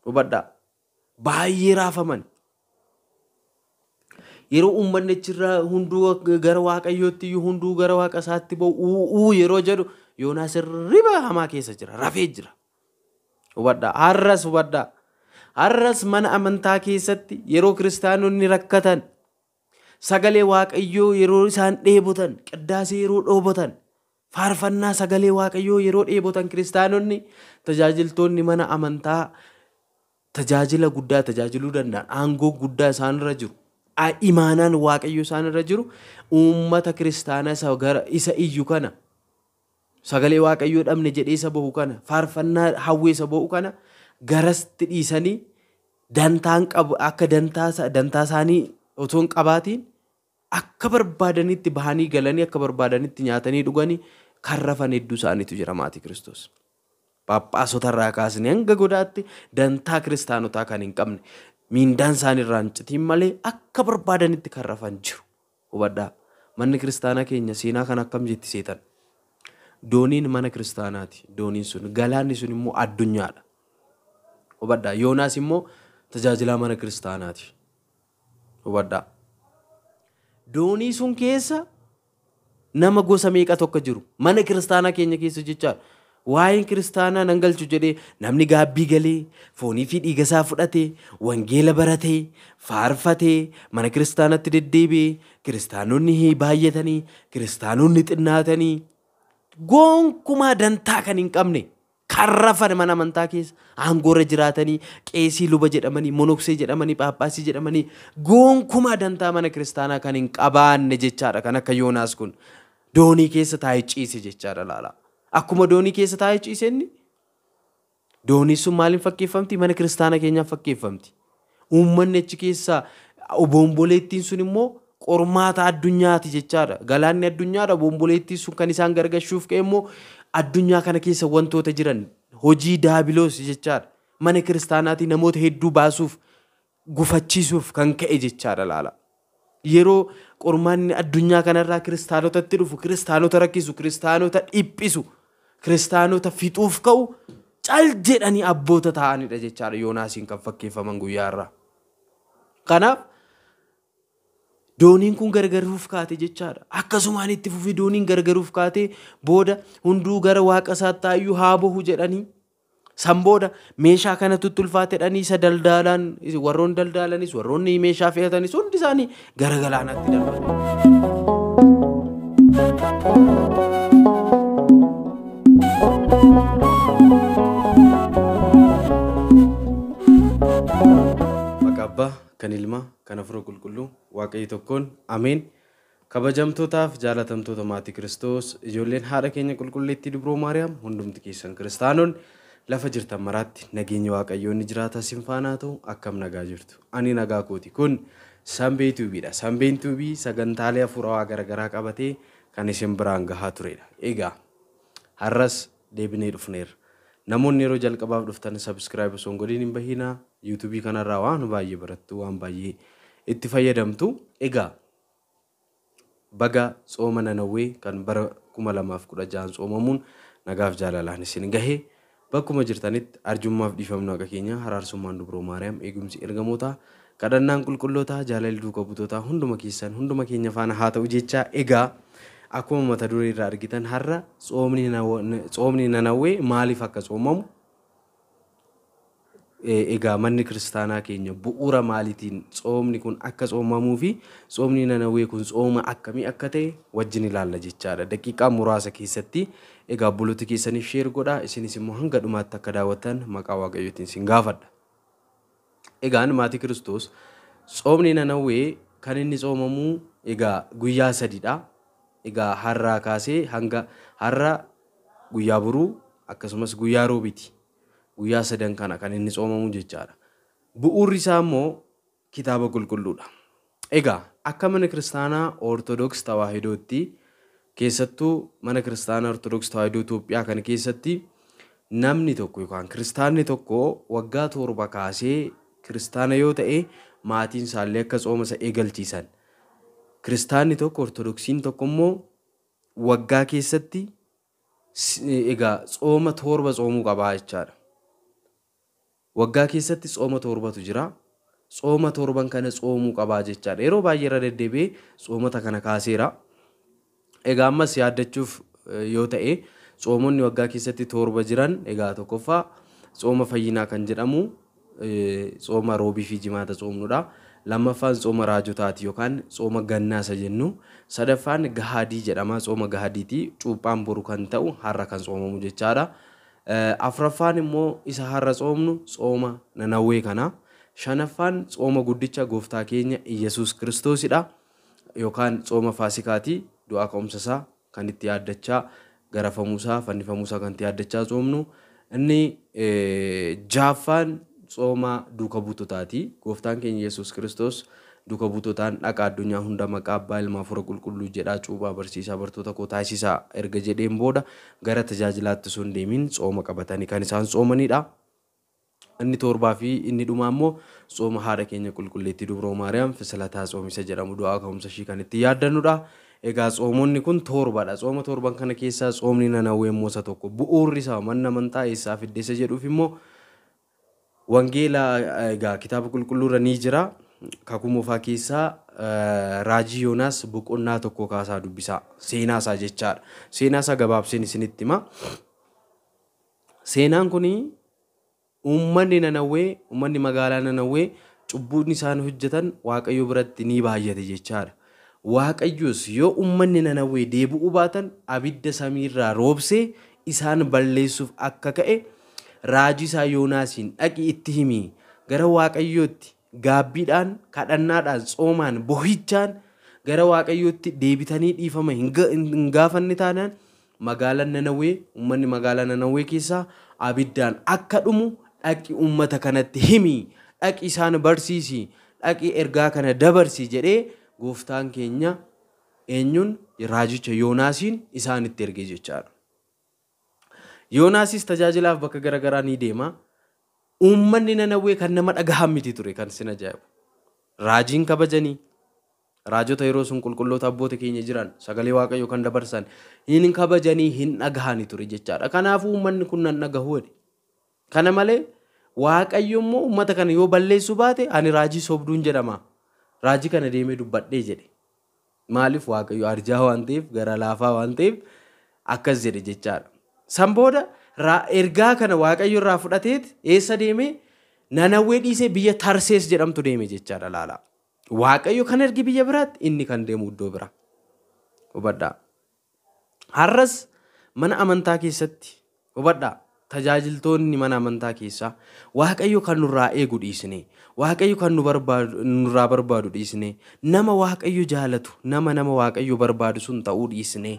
Hubadhaa. Baay'ee raafaman. Yeroo uummanni achirraa hunduu gara Waaqayyootti iyyuu hunduu gara Waaqa isaatti ba'u yeroo jedhu Yoonaas hirriba hamaa keessa jira, rafee jira. Hubadhaa. Har'as hubadhaa. Har'as mana amantaa keessatti yeroo kiristaanonni rakkatan, sagalee Waaqayyoo yeroo isaan dheebotan, qiddaasee yeroo dhoobotan, faarfannaa sagalee Waaqayyoo yeroo dheebotan kiristaanonni tajaajiltoonni mana amantaa tajaajila guddaa tajaajiluu danda'an, aangoo guddaa isaanirra jiru, imaanaan Waaqayyoo isaanirra jiru, uummata kiristaanaa isa gara isa iyyu kana, sagalee Waaqayyoo dhabne jedhee isa bahu kana, faarfannaa hawwee isa bahu kana garasti dhiisanii dantaan qabu akka dantaa isaanii otoo hin qabaatiin akka barbaadanitti bahanii galanii akka barbaadanitti nyaatanii dhuganii kan rafan hedduu isaaniitu jira maatii Kiristoos. Phaaphaasota irraa kaasanii hanga godaatti dantaa kiristaanotaa kan hin qabne miindaan isaanii irraa hin citiin malee akka barbaadanitti kan rafan jiru. Hubadhaa. Manni kiristaanaa keenya seenaa kan akkam jetti seetan. Dooniin mana kiristaanaati. Dooniin sun galaanni sun immoo addunyaadha. Hubadhaa. Yoonaas immoo tajaajilaa mana kiristaanaati. Hubadhaa. Doonii sun keessa nama gosa meeqa tokko jiru mana kiristaanaa keenya keessa jechaadha. Waa'een kiristaanaa nan galchu jedhee namni gaabbii galee foonii fi dhiiga isaa fudhatee wangeela baratee faarfatee mana kiristaanatti deddeebi'ee kiristaanonni baay'atanii kiristaanonni xinnaatanii gonkumaa dantaa kan hin qabne kan rafan mana amantaa keessa aangoorra jiraatanii qeesii luba jedhamanii monoksee jedhamanii phaaphaasii jedhamanii gonkumaa dantaa mana kiristaanaa kan hin qabaanne jechaadha. Kan akka Yoonaas kun doonii keessa taa'ee ciise jechaadha laala. Akkuma doonii keessa taa'ee ciise inni doonii sun maaliin fakkeeffamti? Mana kiristaanaa keenyaaf fakkeeffamti. Uummanni achi keessaa obomboleettiin sun immoo qormaata addunyaati jechaadha. Galaanni addunyaadha. Obomboleettiin sun kan isaan gargashuuf ka'e immoo addunyaa kana keessa wantoota jiran hojii daabiloos jechaadha. Mana kiristaanaatii namoota hedduu baasuuf gufachiisuuf kan ka'e jechaadha laala. Yeroo qormaanni addunyaa kanarraa kiristaanotatti dhufu, kiristaanota rakkisu, kiristaanota dhiphisu, kiristaanota fixuuf ka'u cal jedhanii abboota ta'anidha jechaadha Yoonaasiin kan fakkeeffaman guyyaarraa. Kanaaf dooniin kun gargaruuf kaate jechaadha. Akkasumaan itti fufii dooniin gargaruuf kaate booda hunduu gara Waaqa isaatti taayyuu haa bahu jedhanii san booda meeshaa kana tuttulfaate jedhanii isa daldaalan warroonni daldaalanis warroonni meeshaa fe'atanis hundi isaanii gara galaanaatti darban. Maqaa Abbaa kan Ilmaa kan Hafuura Qulqulluu Waaqayyo tokkoon Ameen. Kabajamtootaaf jaalatamtoota maatii Kiristoos ijoolleen haadha keenya qulqulleettii Dubroo Maariyaam hundumti keessan kiristaanonni lafa jirtan maraatti nageenyi Waaqayyoo inni jiraata isin faana haa ta'u. Akkam nagaa jirtu? Ani nagaa kooti. Kun Sanbee Tuubiidha. Sanbeen Tuubii sagantaalee hafuurawaa garaagaraa qabatee kan isin biraan gahaa turedha. Egaa har'as deebinee dhufneerra. Namoonni yeroo jalqabaaf dhuftan subscribe osoo hin godhin hin bahinaa. Yuutuubii kanarraa waan baay'ee barattu, waan baay'ee itti fayyadamtu. Egaa baga tsooma Nanawwee kan bara 2016 tsoomamuun nagaaf jaalalaan isin gahe. Bakkuma jirtanitti arjummaaf dhiifamni Waaqa keenya, haraarsummaan Dubroo Maariyaam, eegumsi ergamootaa, kadhannaan qulqullootaa, jaalalli duuka butootaa hunduma keessan hunduma keenya faana haa ta'u jechaa. Egaa akkuma mata duree irraa argitan har'a tsoomni Nanawwee maaliif akka tsoomamu, egaa manni kiristaanaa keenya bu'uura maaliitiin tsoomni kun akka tsoomamuu fi tsoomni Nanawwee kun tsooma akkamii akka ta'e wajjin ilaalla jechaadha. Daqiiqaa muraasa keessatti egaa obboloota keessaniif share godhaa, isinis immoo hanga dhumaatti akka daawwattan maqaa Waaqayyootiin isin gaafadha. Egaan maatii Kiristoos tsoomni Nanawwee kan inni tsoomamuu egaa guyyaa sadiidha. Egaa har'aa kaasee hanga har'a guyyaa boruu akkasumas guyyaa roobiiti. Guyyaa sadan kana kan inni tsoomamu jechaadha. Bu'uurri isaa immoo kitaaba qulqulluudha. Egaa akka mana kiristaanaa Ortodoks Tawaahidootti keessattuu mana kiristaanaa Ortodoks Tawaahidoo Itoophiyaa kana keessatti namni tokko yookaan kiristaanni tokko waggaa 7 kaasee kiristaana yoo ta'e maatiin isaallee akka tsooma isa eegalchiisan. Kiristaanni tokko Ortodoksiin tokko immoo waggaa keessatti egaa tsooma 7 tsoomuu qabaa jechaadha. Waggaa keessatti tsooma 7tu jira. Tsooma 7 kana tsoomuu qabaa jechaadha. Yeroo baay'ee irra deddeebi'ee tsoomota kana kaaseera. Egaa ammas yaaddachuuf yoo ta'e tsoomonni waggaa keessatti 7 jiran egaa tokkoffaa tsooma fayyinaa kan jedhamu tsooma roobii fi jimaata tsoomnudha. Lammaffaan tsooma raajotaati yookaan tsooma gannaa isa jennu. Sadaffaan gahaadii jedhama. Tsooma gahaadiiti. Cuuphaan boru kan ta'u har'a kan tsoomamu jechaadha. Afuraffaan immoo isa har'a tsoomnu tsooma Nanawwee kana. Shanaffaan tsooma guddicha gooftaa keenya Iyyasuus Kiristoosidha. Yookaan tsooma Faasikaati. Du'aa ka'umsa isaa kan itti yaaddachaa garafamuusaa fannifamuusaa kan itti yaaddachaa tsoomnu. Inni jaaffaan tsooma duuka buutotaati. Gooftaan keenya Yesuus Kiristoos duuka buutotaan dhaqa addunyaa hunda maqaa abbaa ilmaa hafuura qulqulluu jedhaa cuuphaa barsiisaa bartoota koo taasisaa erga jedheen booda gara tajaajilaatti osoo hin deemin tsooma qabatanii kan isaan tsoomanidha. Inni 7 fi inni dhumaa immoo tsooma haadha keenya qulqulleettii Dubroo Maariyaam Fisilataa tsoomisa jedhamu du'aa ka'umsa ishii kan itti yaaddannudha. Egaa tsoomonni kun 7dha. Tsooma 7 kana keessaa tsoomni Nanawwee immoo isa tokko. Bu'uurri isaa manni amantaa eessaa fidde isa jedhuuf immoo wangeela egaa kitaaba qulqulluurra ni jira. Kakuu moofaa keessaa raajii Yoonaas boqonnaa 1 kaasaa dubbisaa. Seenaa isaa jechaadha. Seenaa isaa gabaabseen isinitti hima. Seenaan kuni uummanni Nanawwee, uummanni magaalaa Nanawwee cubbuun isaan hojjetan Waaqayyo biratti ni baay'ate jechaadha. Waaqayyos yoo uummanni Nanawwee deebi'uu baatan abidda samiirraa roobsee isaan balleessuuf akka ka'e raajii isaa Yoonaasiin dhaqi itti himi gara Waaqayyootti gaabbiidhaan kadhannaadhaan tsoomaan bohichaan gara Waaqayyootti deebitanii dhiifama hin gaafanne taanaan magaalaan Nanawwee uummanni magaalaa Nanawwee keessaa abiddaan akka dhumu dhaqi uummata kanatti himi dhaqi isaan barsiisi dhaqi ergaa kana dabarsi jedhee gooftaan keenya eenyuun raajicha Yoonaasiin isaanitti erge jechaadha. Yoonaasis tajaajilaaf bakka garaagaraa ni deema. Uummanni Nanawwee kan nama dhagahan miti ture kan sin ajaa'ibu. Raajiin kabajanii raajota yeroo sun qulqulloota abboota keenya jiran sagalee Waaqayyoo kan dabarsan hin kabajanii hin dhagahani ture jechaadha. Kanaafuu uummanni kun nan dhagahu jedhe. Kana malee Waaqayyo immoo uummata kana yoo balleessuu baate ani raajii sobduun jedhama. Raajii kana deemee dubbadhee jedhe. Maaliif Waaqayyo arjaa waan ta'eef gara laafaa waan ta'eef akkas jedhe jechaadha. San booda ergaa kana Waaqayyo irraa fudhateet eessa deeme Nanawwee dhiisee biyya Tarsees jedhamtu deeme jechaadha laala. Waaqayyo kan ergi biyya biraatti inni kan deemu iddoo bira. Hubadhaa. Har'as mana amantaa keessatti hubadhaa. Tajaajiltoonni mana amantaa keessaa Waaqayyo kan nurraa eegu dhiisne, Waaqayyo kan nurraa barbaadu dhiisne, nama Waaqayyo jaalatu, nama Waaqayyo barbaadu sun ta'uu dhiisne.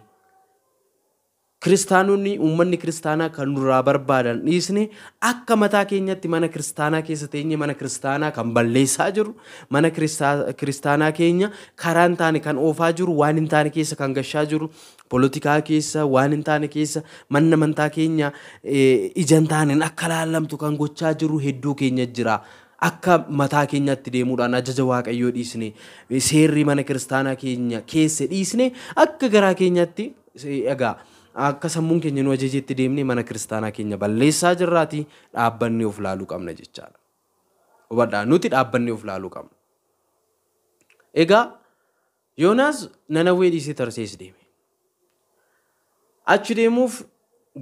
Kiristaanonni uummanni kiristaanaa kan nurraa barbaadan dhiisne akka mataa keenyatti mana kiristaanaa keessa teenye mana kiristaanaa kan balleessaa jiru, mana kiristaanaa keenya karaa hin taane kan oofaa jiru, waan hin taane keessa kan gashaa jiru, polotikaa keessa waan hin taane keessa manni amantaa keenya ija hin taaneen akka laallamtu kan gochaa jiru hedduu keenya jira. Akka mataa keenyatti deemuudhaan ajaja Waaqayyoo dhiisne, seerri mana kiristaanaa keenya keessa dhiisne akka garaa keenyatti egaa akka sammuun keenya nu ajajetti deemnee mana kiristaanaa keenya balleessaa jirraati dhaabbannee of laaluu qabna jechaadha. Hubadhaa nuti dhaabbannee of laaluu qabna. Egaa Yoonaas Nanawwee dhiisee Tarsees deeme. Achi deemuuf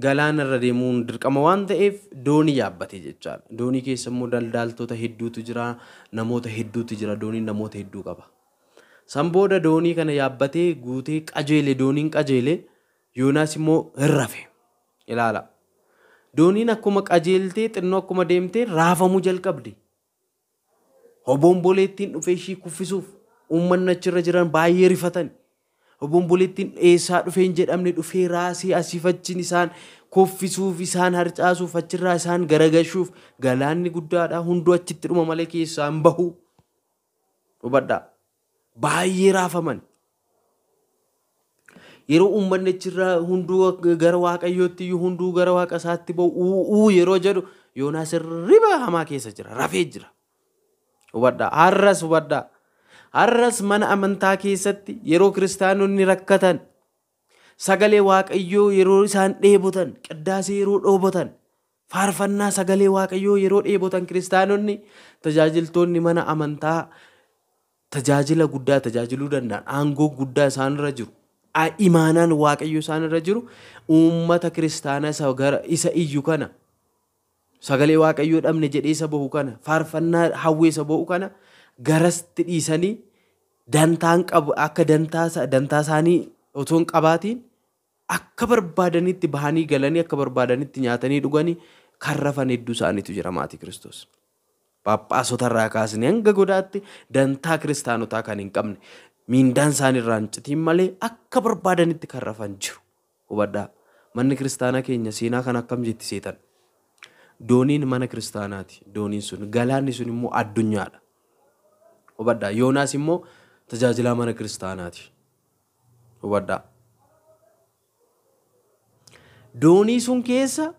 galaana irra deemuun dirqama waan ta'eef doonii yaabbate jechaadha. Doonii keessa immoo daldaltoota hedduutu jira, namoota hedduutu jira, dooniin namoota hedduu qaba. San booda doonii kana yaabbatee guutee qajeele dooniin qajeele Yoonaas immoo hin rafe. Ilaala. Dooniin akkuma qajeeltee xinnoo akkuma deemtee raafamuu jalqabde. Hobomboleettiin dhufee ishii kuffisuuf uummanni achirra jiran baay'ee rifatan. Hobomboleettiin eessaa dhufee hin jedhamne dhufee raasii asiif achiin isaan kuffisuuf isaan harcaasuuf achirraa isaan garagashuuf galaanni guddaadha hunduu achitti dhuma malee keessaa hin bahu. Hubadhaa. Baay'ee raafaman. Yeroo uummanni achirraa hunduu gara Waaqayyootti iyyuu hunduu gara Waaqa isaatti ba'u yeroo jedhu Yoonaas hirriba hamaa keessa jira, rafee jira. Hubadhaa. Har'as hubadhaa. Har'as mana amantaa keessatti yeroo kiristaanonni rakkatan sagalee Waaqayyoo yeroo isaan dheebotan, qiddaasee yeroo dhoobotan, Faarfannaa sagalee Waaqayyoo yeroo dheebotan kiristaanonni tajaajiltoonni mana amantaa tajaajila guddaa tajaajiluu danda'an, aangoo guddaa isaanirra jiru, imaanaan Waaqayyoo isaanirra jiru, uummata kiristaanaa isa iyyu kana, sagalee Waaqayyoo dhabne jedhee isa bahu kana, faarfannaa hawwee isa bahu kana garasti dhiisanii dantaan qabu akka dantaa isaanii otoo hin qabaatiin akka barbaadanitti bahanii galanii akka barbaadanitti nyaatanii dhuganii kan rafan hedduu isaaniitu jira maatii Kiristoos. Phaaphaasota irraa kaasnee hanga godaatti dantaa kiristaanotaa kan hin qabne miindaan isaanii irraa hin citiin malee akka barbaadanitti kan rafan jiru. Hubadhaa, manni kiristaanaa keenya seenaa kan akkam jetti seetan. Dooniin mana kiristaanaati. Dooniin sun galaanni sun immoo addunyaadha. Hubadhaa, Yoonaas immoo tajaajilaa mana kiristaanaati. Hubadhaa. Doonii sun keessa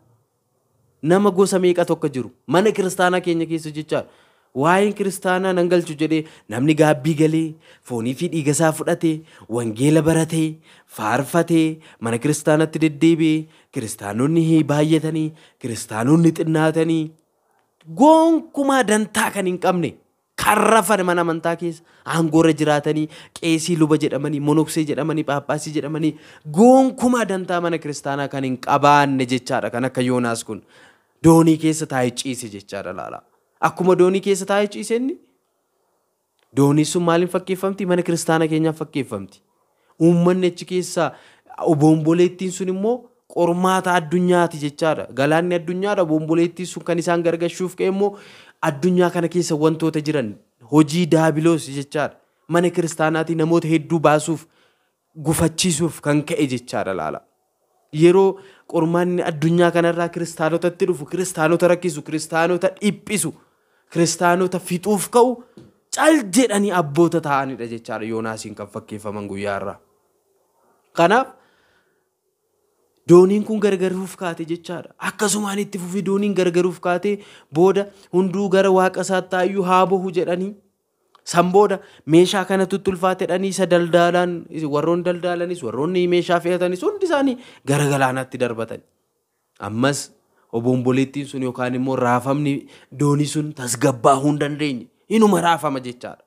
nama gosa meeqa tokko jiru mana kiristaanaa keenya keessa jechaadha. Waa'een kiristaanaa nan galchu jedhee namni gaabbii galee foonii fi dhiiga isaa fudhatee wangeela baratee faarfatee mana kiristaanatti deddeebi'ee kiristaanonni baay'atanii kiristaanonni xinnaatanii gonkumaa dantaa kan hin qabne kan rafan mana amantaa keessa aangoorra jiraatanii qeesii luba jedhamanii monoksee jedhamanii phaaphaasii jedhamanii gonkumaa dantaa mana kiristaanaa kan hin qabaanne jechaadha. Kan akka Yoonaas kun doonii keessa taa'ee ciise jechaadha laala. Akkuma doonii keessa taa'ee ciise inni doonii sun maaliin fakkeeffamti? Mana kiristaanaa keenyaaf fakkeeffamti. Uummanni achi keessaa obomboleettiin sun immoo qormaata addunyaati jechaadha. Galaanni addunyaadha. Obomboleettiin sun kan isaan gargashuuf ka'e immoo addunyaa kana keessa wantoota jiran hojii daabiloos jechaadha. Mana kiristaanaatii namoota hedduu baasuuf gufachiisuuf kan ka'e jechaadha laala. Yeroo qormaanni addunyaa kanarraa kiristaanotatti dhufu, kiristaanota rakkisu, kiristaanota dhiphisu, kiristaanota fixuuf ka'u cal jedhanii abboota ta'anidha jechaadha Yoonaasiin kan fakkeeffaman guyyaa irraa. Kanaaf dooniin kun gargaruuf kaate jechaadha. Akkasumaan itti fufi dooniin gargaruuf kaate booda hunduu gara waaqa isaatti taayyuu haa bahu jedhanii san booda meeshaa kana tuttulfaate jedhanii isa daldaalaan warroonni daldaalanis warroonni meeshaa fe'atanis hundi isaanii gara galaanaatti darbatan. Ammas obomboleettiin sun yookaan immoo raafamni doonii sun tasgabbaa'uu hin dandeenye inuma raafama jechaadha.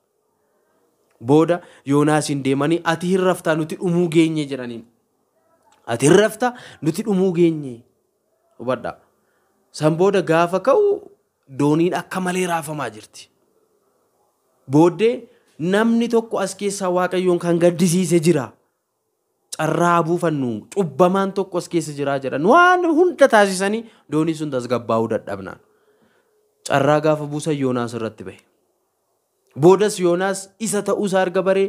Booda Yoonaasiin deemanii ati hin raftaa nuti dhumuu geenye jedhaniin. Ati hin raftaa nuti dhumuu geenye. Hubadhaa. San booda gaafa ka'u dooniin akka malee raafamaa jirti. Booddee namni tokko as keessaa Waaqayyoon kan gaddisiise jira. Carraa buufannu cubbamaan tokko as keessa jira jedhan waan hunda taasisanii doonii sun tasgabbaa'uu dadhabnaan. Carraa gaafa buusan Yoonaas irratti bahe. Boodas Yoonaas isa ta'uusaa erga baree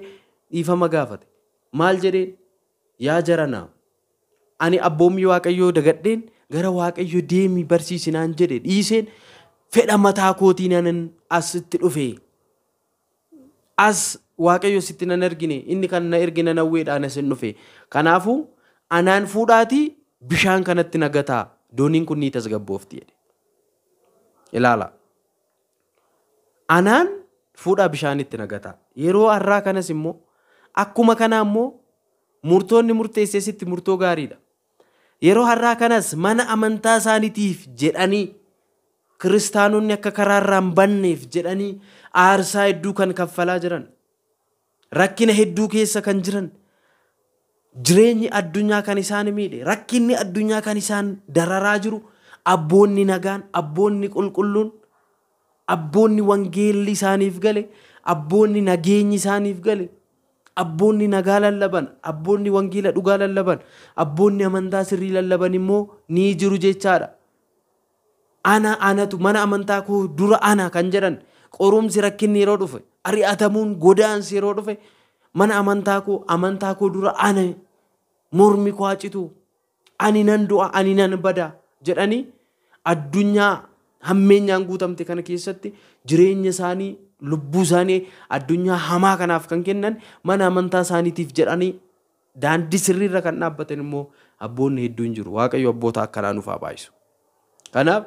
dhiifama gaafate. Maal jedheen? Yaa jaranaa, ani abboommii Waaqayyoo dagadheen gara Waaqayyoo deemi barsiisinaan jedhe dhiiseen fedha mataa kootiin anan asitti dhufe. As Waaqayyo sitti nan ergine, inni kan na ergine Nanawweedhaan asin dhufe. Kanaafuu anaan fuudhaatii bishaan kanatti na gataa, dooniin kun ni tasgabboofti jedhe. Ilaala. Anaan fuudhaa bishaanitti na gataa. Yeroo har'aa kanas immoo akkuma kanaa immoo murtoonni murteessee sitti murtoo gaariidha. Yeroo har'aa kanas mana amantaa isaaniitiif jedhanii kiristaanonni akka karaarraa hin banneef jedhanii aarsaa hedduu kan kaffalaa jiran, rakkina hedduu keessa kan jiran, jireenyi addunyaa kan isaan miidhe, rakkinni addunyaa kan isaan dararaa jiru, abboonni nagaan, abboonni qulqulluun, abboonni wangeelli isaaniif gale, abboonni nageenyi isaaniif gale, abboonni nagaa lallaban, abboonni wangeela dhugaa lallaban, abboonni amantaa sirrii lallaban immoo ni jiru jechaadha. Ana anatu mana amantaa koo dura ana kan jedhan qorumsi rakkinni yeroo dhufe, ari'atamuun godaansi yeroo dhufe, mana amantaa koo dura ana, mormi koo haa citu, ani nan du'a, ani nan bada jedhanii addunyaa hammeenyaan guutamte kana keessatti jireenya isaanii, lubbuu isaanii addunyaa hamaa kanaaf kan kennan mana amantaa isaaniitiif jedhanii daandii sirriirra kan dhaabbatan immoo abboonni hedduun jiru. Waaqayyo abboota akkanaa nuuf haa baay'isu. Kanaaf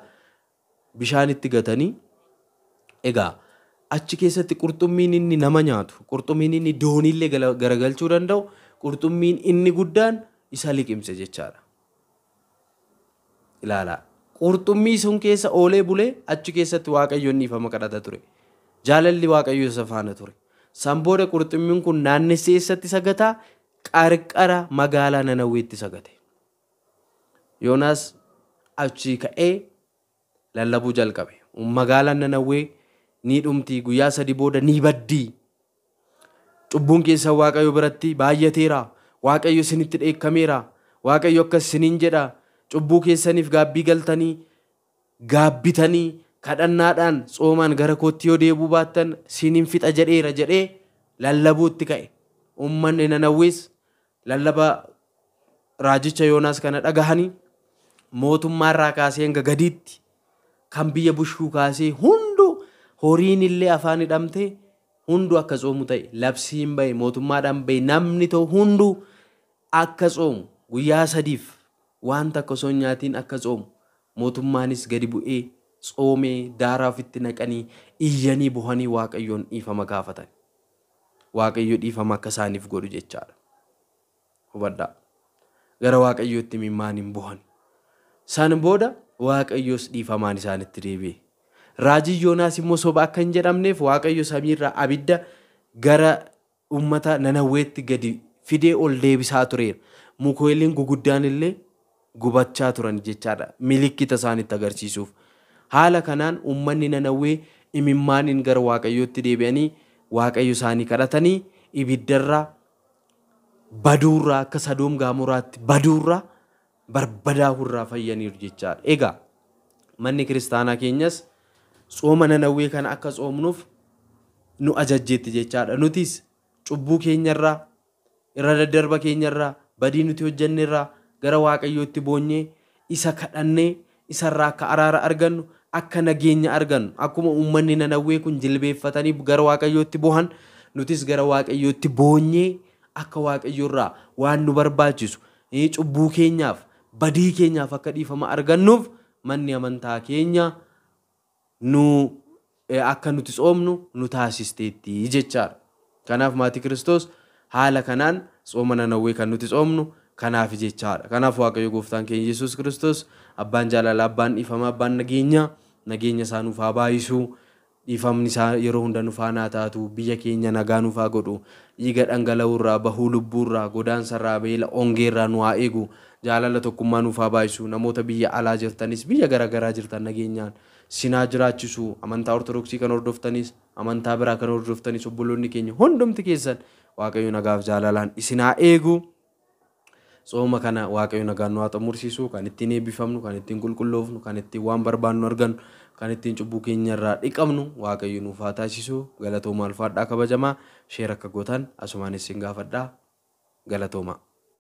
bishaanitti gatanii egaa achi keessatti qurxummiin inni nama nyaatu, qurxummiin inni dooniillee garagalchuu danda'u, qurxummiin inni guddaan isa liqimse jechaadha. Ilaalaa. Qurxummii sun keessa oolee bulee achi keessatti Waaqayyoon dhiifama kadhata ture. Jaalalli Waaqayyoo isa faana ture. San booda qurxummiin kun naannessee eessatti sagataa? Qarqara magaalaa Nanawweetti sagate. Yoonaas achii ka'ee lallabuu jalqabe. Magaalaan Nanawwee ni dhumti, guyyaa 3 booda ni baddii. Cubbuun keessan Waaqayyo biratti baay'ateera. Waaqayyo isinitti dheekkameera. Waaqayyo akkas isiniin jedha. Cubbuu keessaniif gaabbii galtanii gaabbitanii kadhannaadhaan tsoomaan gara kootti yoo deebuu baattan sinin fixa jedheera jedhee lallabuutti ka'e. Uummanni Nanawwees lallaba raajicha Yoonaas kana dhagahanii mootummaarraa kaasee hanga gadiitti kan biyya bushuu kaasee hunduu horiin illee afaan hidhamtee hunduu akka tsoomu ta'e. Labsiin bahe, mootummaadhaan bahe, namni ta'u hunduu akka tsoomu guyyaa 3f waan takka osoo hin nyaatiin akka tsoomu mootummaanis gadi bu'ee tsoomee daaraa ofitti naqanii iyyanii buhanii Waaqayyoon dhiifama gaafatan. Waaqayyo dhiifama akka isaaniif godhu jechaadha. Hubadhaa. Gara Waaqayyootti imimmaan hin buhan. San booda Waaqayyos dhiifamaan isaanitti deebi'e. Raajiin Yoonaas immoo soba akka hin jedhamneef Waaqayyo samiirraa abidda gara uummata Nanawweetti gadi fidee ol deebisaa tureera. Mukeeliin guguddaan illee gubachaa turan jechaadha. Milikkita isaanitti agarsiisuuf. Haala kanaan uummanni Nanawwee imimmaaniin gara Waaqayyootti deebi'anii Waaqayyo isaanii kadhatanii ibiddarraa baduurraa akka Sadoom Gaamoraatti baduurraa barbadaa'urraa fayyaniiru jechaadha. Egaa manni kiristaanaa keenyas tsooma Nanawwee kana akka tsoomnuuf nu ajajjeetti jechaadha. Nutis cubbuu keenyarraa, irra daddarba keenyarraa, badii nuti hojjennerraa gara Waaqayyootti boonyee isa kadhannee isarraa akka araara argannu, akka nageenya argannu, akkuma uummanni Nanawwee kun jilbeeffatanii gara Waaqayyootti bohan nutis gara Waaqayyootti boonyee akka Waaqayyoorraa waan nu barbaachisu cubbuu keenyaaf badii keenyaaf akka dhiifama argannuuf manni amantaa keenya nu akka nuti tsoomnu nu taasisteetti jechaadha. Kanaaf maatii Kiristoos haala kanaan tsooma Nanawwee kan nuti tsoomnu kanaaf jechaadha. Kanaaf Waaqayyo gooftaan keenya Yesuus Kiristoos abbaan jaalalaa, abbaan dhiifamaa, abbaan nageenyaa nageenya isaa nuuf haa baay'isu. Dhiifamni isaa yeroo hunda nuuf haa taatu. Biyya keenya nagaa nuuf haa godhu. Dhiiga dhangala'uurraa, bahuu lubbuurraa, godaansarraa, beela ongeerraa nu haa eegu. Jaalala tokkummaa nuuf haa baay'isu. Namoota biyya alaa jirtanis biyya garaagaraa jirtan nageenyaan sinaa jiraachisu. Amantaa Ortodoksii kan hordoftanis, amantaa biraa kan hordoftanis obboloonni keenya hundumti keessan Waaqayyo nagaaf jaalalaan isin haa eegu. Tsooma kana Waaqayyo nagaan nu haa xumursiisu. Kan ittiin eebbifamnu, kan ittiin qulqulloofnu, kan ittiin waan barbaannu argannu, kan ittiin cubbuu keenyarraa dhiqamnu Waaqayyo nuuf haa taasisu. Galatoomaa, ulfaadhaa, kabajamaa. Share akka gootan asumaan isin gaafadhaa. Galatoomaa.